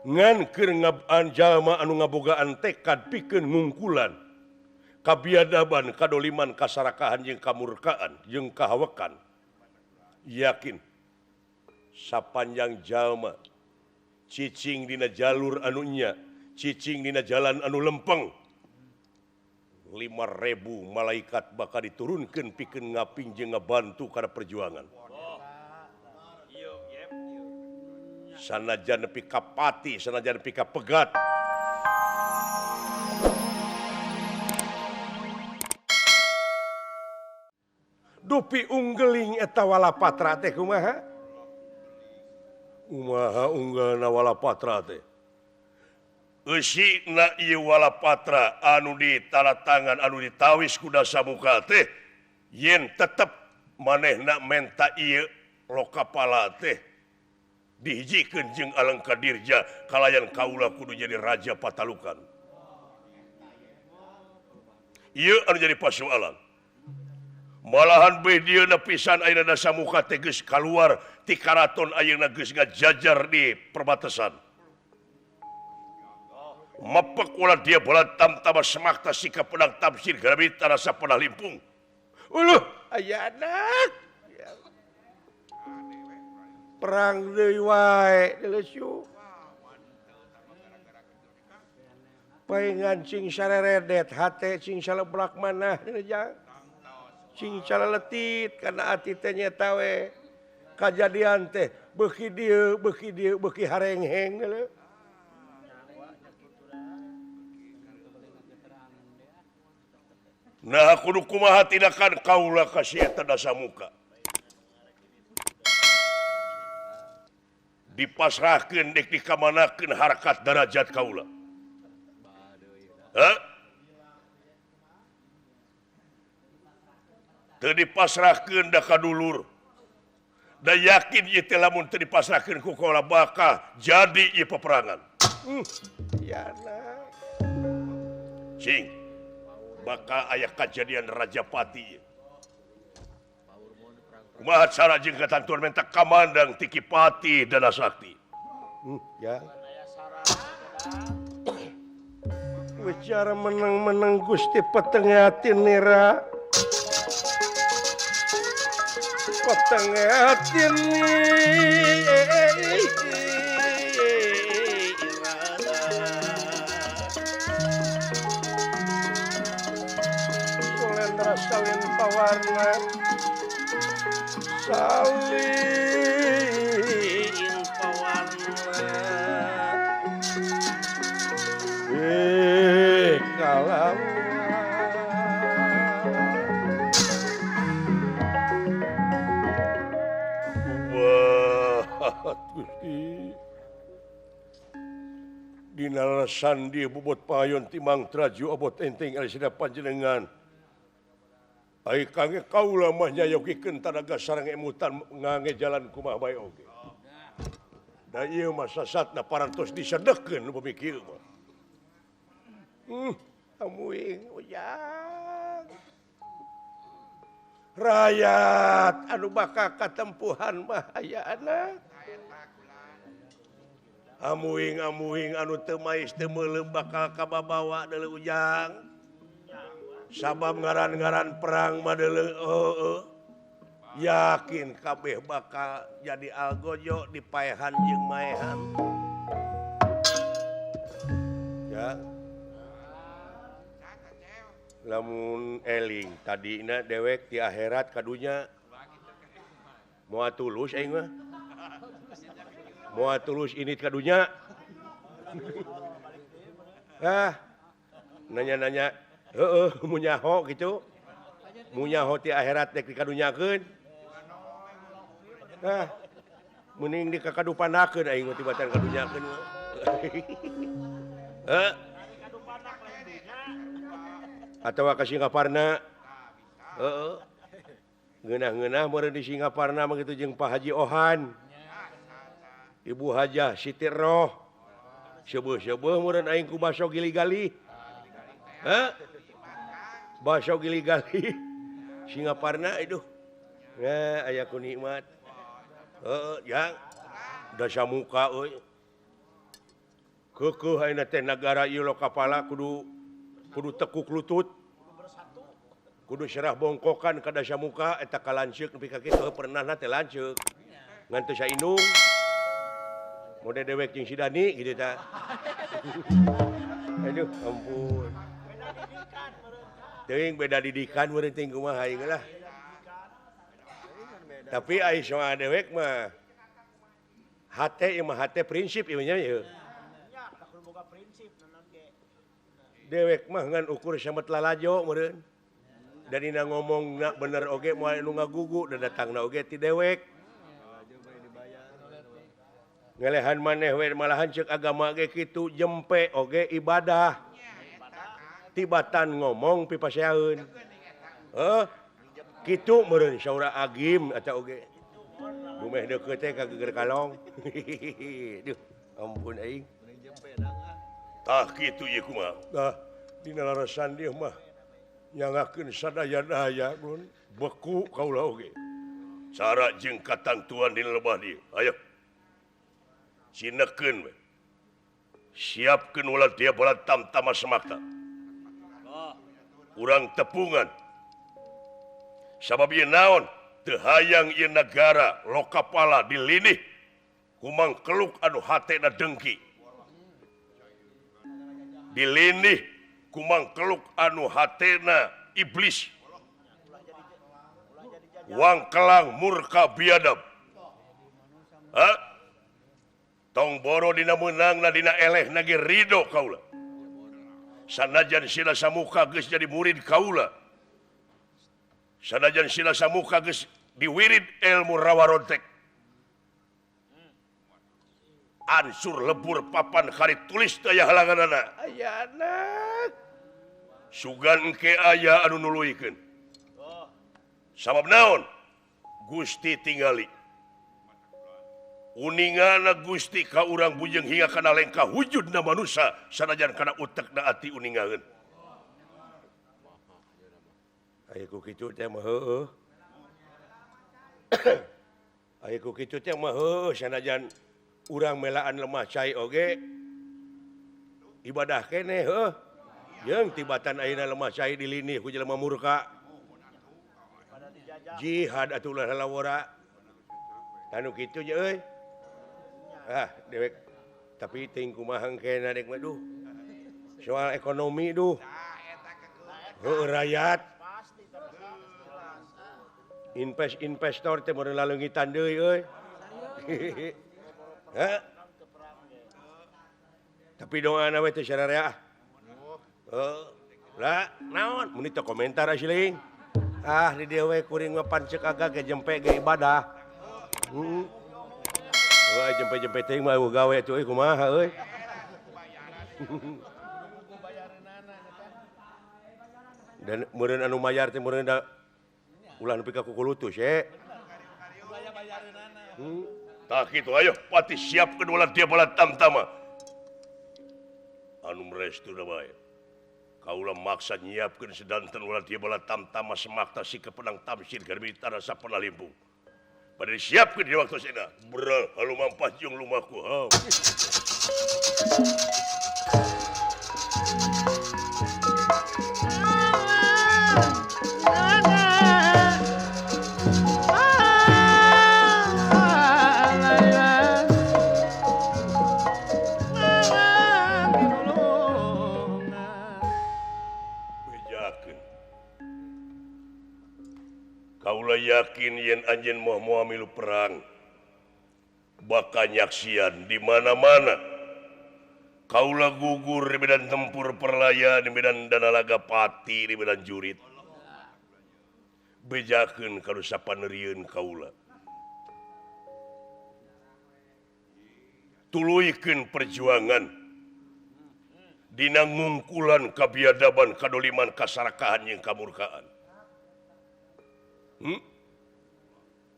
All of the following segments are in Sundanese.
Ngan keur ngabaan jalma anu ngabogaan tekad pikeun ngungkulan kabiadaban, kadoliman, kasarakahan jeung kamurkaan jeung kahawekan. Yakin sapanjang jalma cicing dina jalur anu nya, cicing dina jalan anu lempeng, 5.000 malaikat bakal diturunkeun pikeun ngaping jeung ngabantu kana perjuangan. Sanajan nepi ka pati, sanajan nepi ka pegat. Dupi unggeling eta Walapatra teh kumaha? Kumaha unggelna Walapatra teh? Eusina ieu Walapatra anu ditanda anu ditawis ku Dasamuka teh yen tetep manehna menta ieu lokapala teh dihijikeun jeung Alengka Dirja kalayan kaula kudu jadi raja patalukan. Ieu anu jadi pasualan. Malahan beh dieuna pisan ayeuna Dasamuka teh geus kaluar ti karaton ayeuna geus ngajajar di perbatasan. Mepek ulah dia bola tamtama semakta sikap pedang tamsir gramita rasa panah limpung. Uluh aya anak. Perang deui wae deleusiu. Paingan cing sareredet hate cing saleblak manah jang. Cing saleletit kana ati teh nyeta we. Kajadian teh beuki dieu beuki dieu beuki harengheng leuh. Nah kudu kumaha tindakan kaula ka si eta Dasamuka. Dipasrahkeun dek dikamanakeun harkat darajat kaula. Hah? Teu dipasrahkeun da ka dulur. Da yakin ieu teh lamun teu dipasrahkeun ku kaula bakal jadi ieu peperangan. Yana. Cing. Bakal aya kajadian Rajapati. Kumaha cara jeung katantuan menta kamandang ti Ki Pati Danasakti. Ya. Bicara menang-menang Gusti peteng hati nira. Peteng hati Sulendra salin pawarna. Salin pawarna. Kalam kumaha Gusti dina sandi bobot payon timang traju obot enteng alisina panjenengan. Ai kange kaula mah nyayogikeun tanaga sareng emutan ngange jalan kumaha bae oge. Da ieu mah sasatna parantos disedekeun nu pamikir mah. Amuing ujang. Rakyat anu bakal katempuhan mah aya anak. Amuing-amuing anu teu mais teu meuleum bakal kababawa deuleu ujang. Sabab ngaran-ngaran perang mah deuleu heueuh. Yakin kabeh bakal jadi algojo dipaehan jeung maehan. Ya. Lamun eling tadina dewek di akhirat kadunya moal tulus aing mah. Moal tulus ini kadunya. Ah. Nanya-nanya heeh munyaho gitu. Munyaho ti akhirat dek dikadunyakeun. Ah. Mending dikakadupanakeun aing mah tibatan kadunyakeun mah. Heuh. Atawa ka Singaparna. Heeh. Ngeunah-ngeunah meureun di Singaparna mah kitu jeung Pak Haji Ohan. Ibu Hajah Siti Roh. Seueuh-seueuh meureun aing ku baso gili-gali. Heuh. Baso gili-gali. Singaparna aduh. Nah, aya ku nikmat. Heeh, jang. Dasamuka euy. Kekeuh ayeuna teh nagara ieu Lokapala kudu kudu tekuk lutut. Kudu serah bongkokan ka Dasamuka eta ka lanceuk nepi ka kitu pernahna teh lanceuk. Ngan teu saindung. Mode dewek jeung si Dani gitu tah. Aduh, ampun. Teuing beda didikan meureun teuing kumaha ieu lah. Tapi ai soal dewek mah hate ieu mah hate prinsip ieu nya ieu. Dewek mah ngan ukur samet lalajo meureun. Da dina ngomongna bener oge moal nu ngagugu da datangna oge ti dewek. Ngelehan maneh we malahan ceuk agama ge kitu jempe oge ibadah. Tibatan ngomong pipaseaeun. Heuh. Kitu meureun saura agim eta oge. Dumeh deukeut teh ka geger kalong. Duh, ampun aing. Tah kitu ieu kumaha? Tah dina larasan dieu mah nyangakeun sadaya-daya mun beku kaula oge. Cara jeung katantuan dina lebah dieu. Ayo. Sinekeun we. Siapkeun ulah dia bola tamtama semakta. Urang tepungan. Sabab ieu naon? Teu hayang ieu nagara Lokapala dilinih kumang keluk anu hatena dengki. Dilinih kumang keluk anu hatena iblis. Wang kelang murka biadab. Ha? Tong boro dina meunangna dina elehna ge ridho kaula. Sanajan sila samuka geus jadi murid kaula. Sanajan sila samuka geus diwirid ilmu rawarontek. Ansur lebur papan karit tulis teu aya halanganana. Ayana. Sugan engke aya anu nuluykeun. Sabab naon? Gusti tingali. Uningana Gusti ka urang bujeng hingga kana lengkah wujudna manusia sanajan kana utekna ati uningaeun. Aya ku kitu teh mah heueuh. Aya ku kitu teh mah heueuh sanajan urang melaan lemah cai oge ibadah keneh heuh. Jeung tibatan ayeuna lemah cai dilinih ku jelema murka. Jihad atuh ulah lalawora. Tanu kitu je euy. Ah, dewek tapi teuing kumaha engkena dek mah duh. Soal ekonomi duh. Heueuh rakyat. Invest-investor teh meureun laleungitan deui euy. Hah? Tapi doana we teh sararea. Heuh. Lah, naon mun teu komentar asiling. Ah, di dieu we kuring mah pancek agak ge jempe ge ibadah. Heeh. Wah, jempe-jempe teuing mah eueuh gawe atuh euy kumaha euy. Dan meureun anu mayar teh meureun da ulah nepi ka kukulutus ye. Tah kitu ayo pati siapkeun ulah dia bola tamtama. Anu mrestuna bae. Kaula maksa nyiapkeun sedanten ulah dia bola tamtama semakta si kepenang tamsir garbi tanah sapana limbung. Pada disiapkeun di waktu sena. Bro, halu mampah jeung lumaku. Ha. Bejakeun. Kaula yakin yen anjeun moal milu perang bakal nyaksian di mana-mana. Kaula gugur di medan tempur perlaya, di medan danalaga pati, di medan jurit. Bejakeun ka nu sapanerieun kaula. Tuluykeun perjuangan dina ngungkulan kabiadaban, kadoliman, kasarakahan jeung kamurkaan.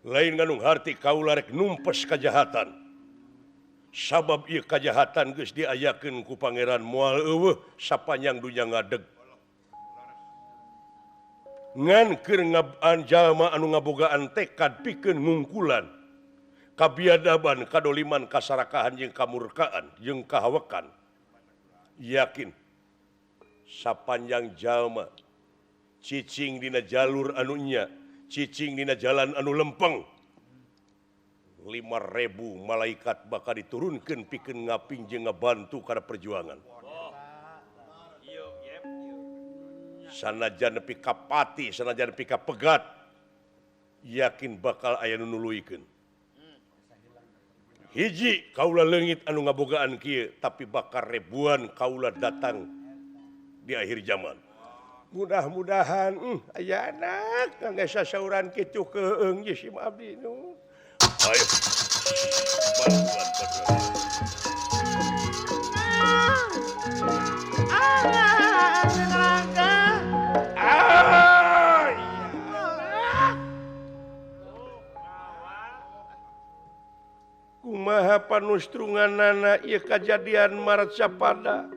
Lain ngandung harti kaula rek numpes kajahatan. Sabab ieu kajahatan geus diayakeun ku pangeran moal eueuh sapanjang dunya ngadeg. Ngan keur ngabaan jalma anu ngabogaan tekad pikeun ngungkulan kabiadaban, kadoliman, kasarakahan jeung kamurkaan jeung kahawekan. Yakin sapanjang jalma cicing dina jalur anu nya, cicing dina jalan anu lempeng, 5.000 malaikat bakal diturunkeun pikeun ngaping jeung ngabantu kana perjuangan. Sanajan nepi ka pati, sanajan nepi ka pegat, yakin bakal aya nu nuluykeun. Hiji kaula leungit anu ngabogaan kieu, tapi bakal ribuan kaula datang di akhir zaman. Mudah-mudahan aya anak kangge sasauran kitu keung ye sim abdi nu. Ayo. Bantuan bantuan. Kumaha panustrunganana ieu kajadian Maret Sapada.